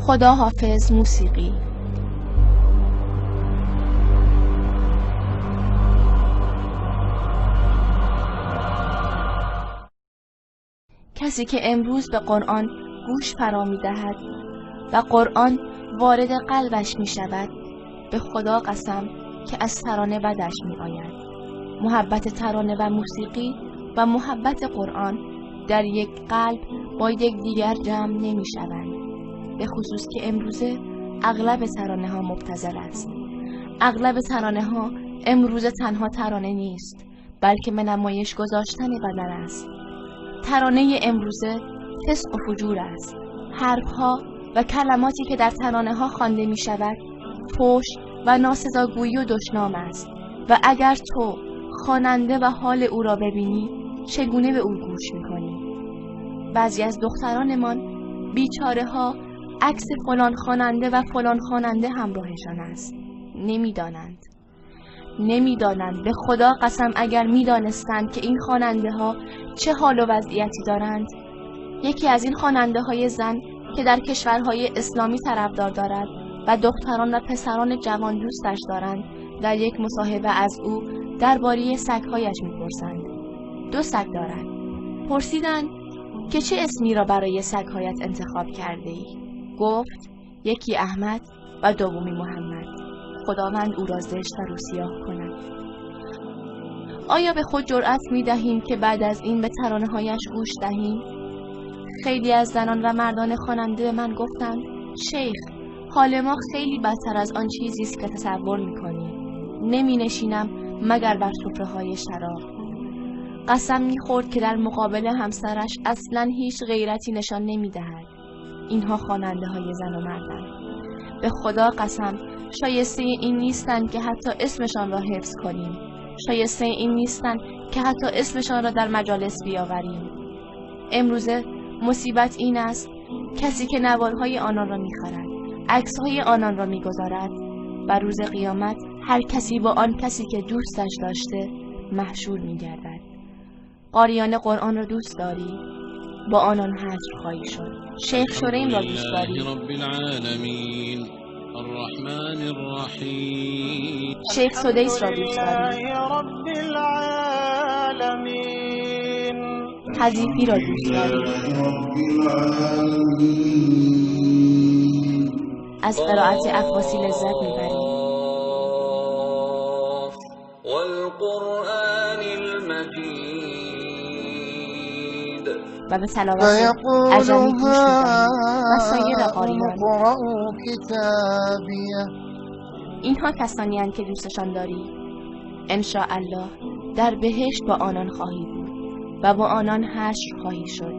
خدا حافظ موسیقی. کسی که امروز به قرآن گوش فرا می دهد و قرآن وارد قلبش می شود، به خدا قسم که از ترانه بدش می آید. محبت ترانه و موسیقی و محبت قرآن در یک قلب با یک دیگر جمع نمی شوند. به خصوص که امروزه اغلب ترانه ها مبتذل است. اغلب ترانه ها امروزه تنها ترانه نیست، بلکه به نمایش گذاشتن بدن است. ترانه امروزه فسق و فجور است. حرفها و کلماتی که در ترانه ها خوانده می شود فحش و ناسزاگویی و دشنام است و اگر تو خواننده و حال او را ببینی چگونه به او گوش میکنی؟ بعضی از دخترانمان بیچاره ها عکس فلان خواننده و فلان خواننده همراهشان است. نمیدانند. به خدا قسم اگر میدانستند که این خواننده ها چه حال و وضعیتی دارند. یکی از این خواننده های زن که در کشورهای اسلامی طرفدار دارد و دختران و پسران جوان دوستش دارند، در یک مصاحبه از او درباره سگ‌هایش میپرسند. 2 سگ دارد. پرسیدند که چه اسمی را برای سگ‌هایت انتخاب کرده ای؟ گفت یکی احمد و دومی محمد. خداوند او را زشت و روسیاه کند. آیا به خود جرأت می دهیم که بعد از این به ترانه‌هایش گوش دهیم؟ خیلی از زنان و مردان خواننده به من گفتند شیخ، حال ما خیلی بدتر از آن چیزی است که تصور می‌کنی. نمی‌نشینم مگر بر سفره‌های شراب. قسم می‌خورد که در مقابل همسرش اصلاً هیچ غیرتی نشان نمی‌دهد. اینها خواننده‌های زن و مردند. به خدا قسم شایسته این نیستند که حتی اسمشان را حفظ کنیم. شایسته این نیستند که حتی اسمشان را در مجالس بیاوریم. امروزه مصیبت این است کسی که نوارهای آنان را می‌خرد، عکس‌های آنان را می‌گذارد و روز قیامت هر کسی با آن کسی که دوستش داشته محشور می‌گردد. قاریان قرآن را دوست داری، با آنان حشر خواهی شد. شیخ شریم را دوست داری، شیخ سدیس را دوست داری، حذیفی را دوست داری، از قرائت عباسی لذت میبری. و به تلاوت اجمی گوش میدهی و سایر قاریان. اینها کسانی هستند که دوستشان داری. ان شاء الله در بهشت با آنان خواهی بود و با آنان حشر خواهی شد.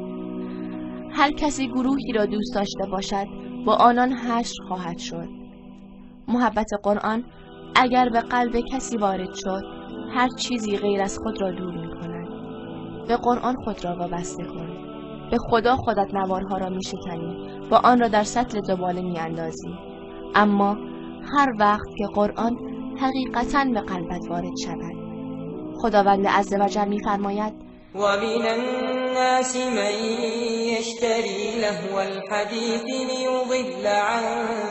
هر کسی گروهی را دوست داشته باشد با آنان حشر خواهد شد. محبت قرآن اگر به قلب کسی وارد شد هر چیزی غیر از خود را دور می کند. به قرآن خود را وابسته کن. به خدا خودت نوارها را می شکنی و آن را در سطل زباله می اندازی. اما هر وقت که قرآن حقیقتاً به قلبت وارد شود. خداوند عزوجل می فرماید ومن الناس من يشتري لهو الحديث ليضل عن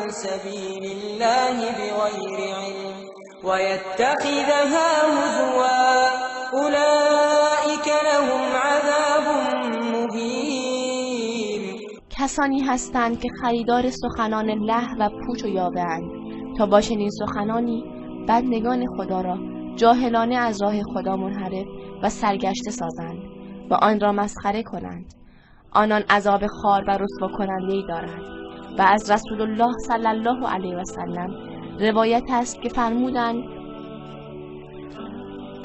سبيل الله بغير علم ويتخذها هزوا أولئك لهم عذاب مهين. کسانی هستند که خریدار سخنان له و پوچ و یاوه‌اند تا با چنین سخنانی بندگان خدا را جاهلانه از راه خدا منحرف و سرگشته سازند و آن را مسخره کنند. آنان عذاب خوار و رسوا کننده‌ای دارند. و از رسول الله صلی الله علیه و سلم روایت است که فرمودند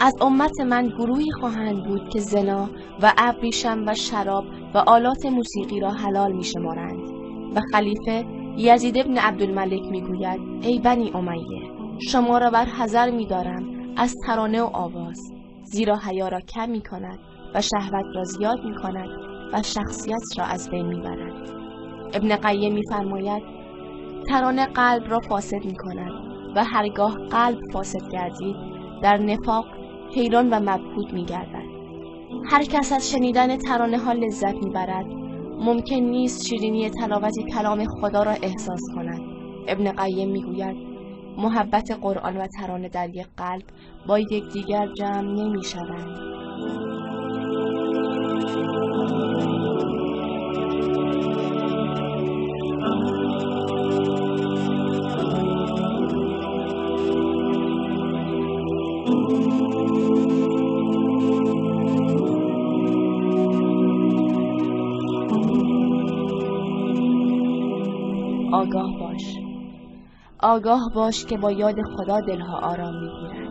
از امت من گروهی خواهند بود که زنا و ابریشم و شراب و آلات موسیقی را حلال می شمارند. و خلیفه یزید ابن عبدالملک می گوید ای بنی امیه، شما را بر حذر می دارم از ترانه و آواز، زیرا حیا را کم می کند و شهوت را زیاد می کند و شخصیت را از بین می برد. ابن قیم می فرماید ترانه قلب را فاسد می کند و هرگاه قلب فاسد گردید در نفاق حیران و مبهوت می گردد. هر کس از شنیدن ترانه ها لذت می برد ممکن نیست شیرینی تلاوت کلام خدا را احساس کند. ابن قیم میگوید محبت قرآن و ترانه در یک قلب با یکدیگر جمع نمیشوند. آگاه باش، آگاه باش که با یاد خدا دلها آرام میگیرند.